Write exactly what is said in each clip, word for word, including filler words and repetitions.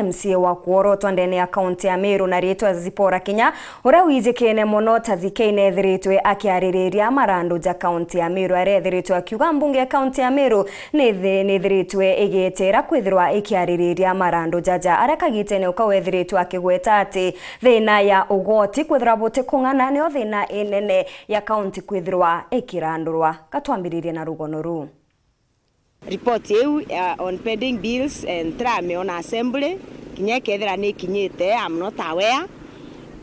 M C A wa kuorotwa ndene ya kaunti ya Meru na ritwa Zipporah Kinya, uria wijikene mono ta Thikei nethiritwe akiaririria marandu ja kaunti ya Meru, aria ethiritwe akiuga mbunge ya kaunti ya Meru nithi-, nithiritwe igitira kwithirwa ikiaririria marandu jaja, aria kagitene uka wethiritwe akigweta ati thina ya ugoti kwithirwa butikung'ana nio thina inene ya kaunti kwithirwa ikirandurwa. Katwambiririe na rugono ruu. Report iu ya on pending bills, eh, ntiramiona assembly, kinya ikethira ni ikinyite, I'm not aware.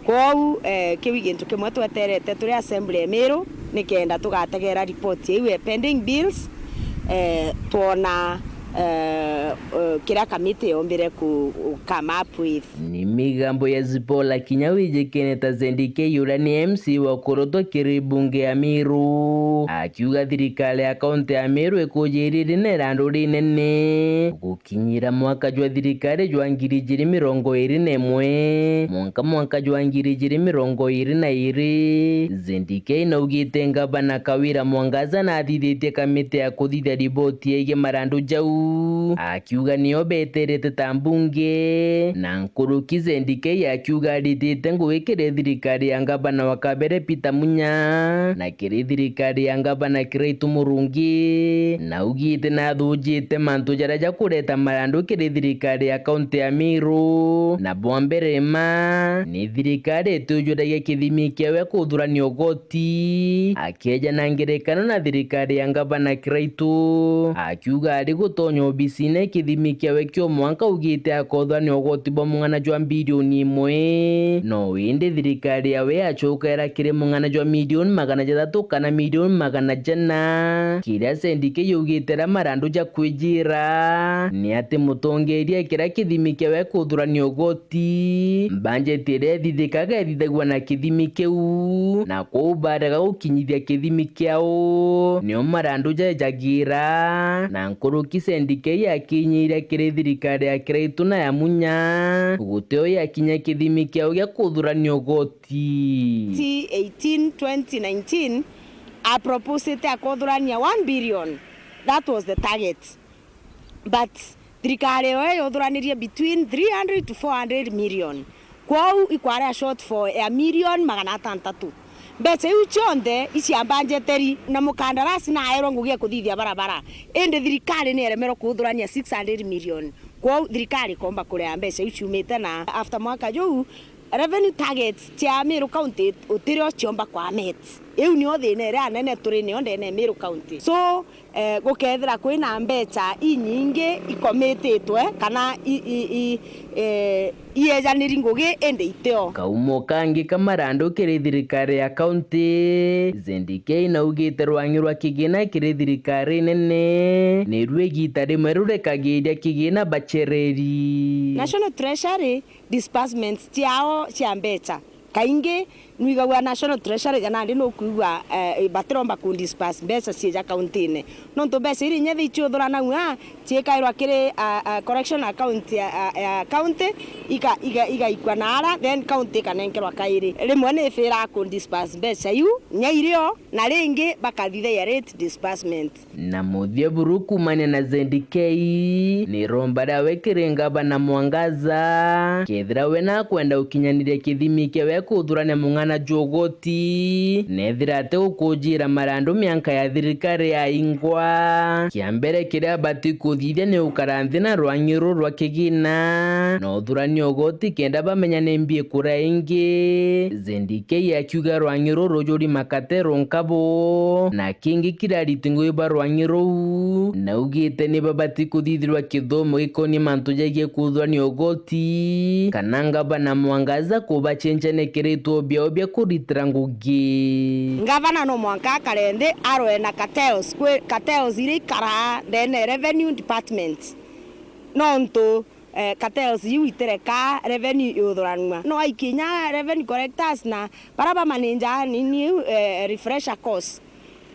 Kwou, eh, kiu i gintu kimwe tweterete turi assembly ya Meru, nikenda tugategera report iu ya pending bills, eh, twona, eh, eh, kiria kamiti yombire ku come up with. Ni migambo ya Zipporah Kinya wijikene ta Zendikei uria ni M C A wa kurotwa kiri bunge ya Meru, akiuga thirikari ya kaunti ya Meru ikujiririe na irandu rinene. Gukinyira mwaka jwa thirikari jwa ngiri ijiri mirongo iri na imwe mwanka mwaka jwa ngiri ijiri mirongo iri na iri, Zendikei naugite ngavana Kawira Mwangaza nathithitie kamiti ya kuthithia riboti yegie marandu jau, akiuga nio beterete ta mbunge, na nkuruki Zendikei akiuga aritite ngugi kiri thirikari ya ngavana wa kabere Peter Munya, na kiri thirikari ya ngavana Kiraitu Murungi, na augite nathujite mantu jaria jakureta marandu kiri thirikari ya kaunti ya Meru, na bwa mbere ma, ni thirikari itiujuragia kithimi kiawe kuthurania ugoti, akieja na ngerekano na thirikari ya ngavana Kiraitu, akiuga ari gutonya obisine kithimi kiawe kio mwanka augite akothwa ni ugoti bwa mung'ana jwa mbirioni imwe. No indi thirikari yawe yacoka era kiri mung'ana jwa milioni magana jathatu kana milioni magana jana. Kiria Zendikei yaugite ra marandu ja kwijira ni ati mutongeria ekira kithimi kiawe kuthurania ugoti, ti mbanjeti iria ithithikaga ithithagua na kithimi kiu, na kwou barega gukinyithia kithimi kiao, nio marandu jaejagira, na nkuruki Zendikei yakinyiria kiri thirikari ya Kiraitu na ya Munya, gutio yakinya kithimi kiao gia kuthurania ugoti. Eighteen, twenty nineteen, aproposite akothurania one billion. That was the target. But thirikari iyo yothuranirie between three hundred to four hundred million. Kwou ikwarea shortfall ya milioni magana atantatu. Mbeca iu cionthe iciambanjeteri na mukandarasi naerwa ngugi ya kuthithia barabara. Indi thirikari ni eremerwe kuthurania six hundred million. Kwou thirikari ikomba kurea mbeca iu ciumite na after mwaka juu, revenue targets cia Meru County utirio ciomba kwa met. Iu nio thina iria nene turi nio ndene ya Meru County. So, eh, gukethira kwina mbeca inyingi ikomititwe kana i, i, i, eh, iejaniri ngugi indi itio. Kaumo kangi ka marandu kiri thirikari ya county, Zendikei naugite rwang'i rwa kigina kiri thirikari nene niruo igita rimwe rurekagiria kigina bacereri. National Treasury disbursements ciao cia mbeca. Kaingi nwigagua National Treasury ja nandi nukwigua, eh, batiromba ku disburse mbeca cieja kaunti-ini. Nontu mbeca iria inya ichiuthuranagua ciikairwa kiri, ah, ah, collection account ya, ah, ya county, iga-, iga-, igaikua naara, then county ikanenkerwa kairi. Rimwe ni ifiraga ku disburse mbeca iu, nya irio, na ringi bakathithagia late disbursement. Na muthia buru kumania na Zendikei, ni iromba riawe kiri ngavana Mwangaza, kethira we nakwenda gukinyaniria kithimi kiawe kuthurania mung'ana jwa ugoti, nethira ati gukujira marandu mianka ya thirikari yaingwa. Kia mbere kiria abati kuthithia ni gukara nthi na rwang'i ruu rwa kigina, na uthurania ugoti kenda bamenya ni mbi ikuria ingi. Zendikei akiuga rwang'i ruu rujuri makatero nkabo, na kingi kirariti ngugi ba rwang'i ruu, naugite ni babati kuthithirwa kithomo gikonie mantu jegie kuthurania ugoti, kana ngavana Mwangaza kubacenjania kiritwo biao bia kuritira ngugi. Ngavana no mwanka akare nthi arwe na cartels, kwi cartels iria ikaraa ndene ya revenue department, nontu eh, cartels iu itireka revenue iuthuranua. No aikie inya revenue collectors na bara bamaninja nini iu, eh, refresher course.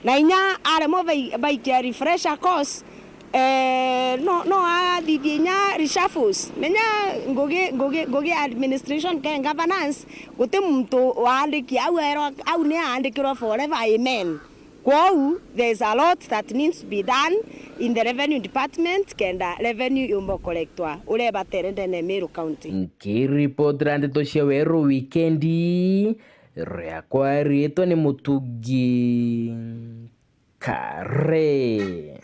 Na inya aremwa bai-, baikia refresher course, eh, no, no athithie inya reshuffles. Menya ngugi, ngugi, ngugi ya administration ke governance, guti muntu waandiki au erwa, au ni aandikirwa forever, amen. Kwou, there is a lot that needs to be done in the revenue department kenda revenue yumba collectwa uria ibatere ndene ya Meru County. Nkiripotera ndeto cia Weru Wikendi, riakwa riitwa ni Mutugi Kare.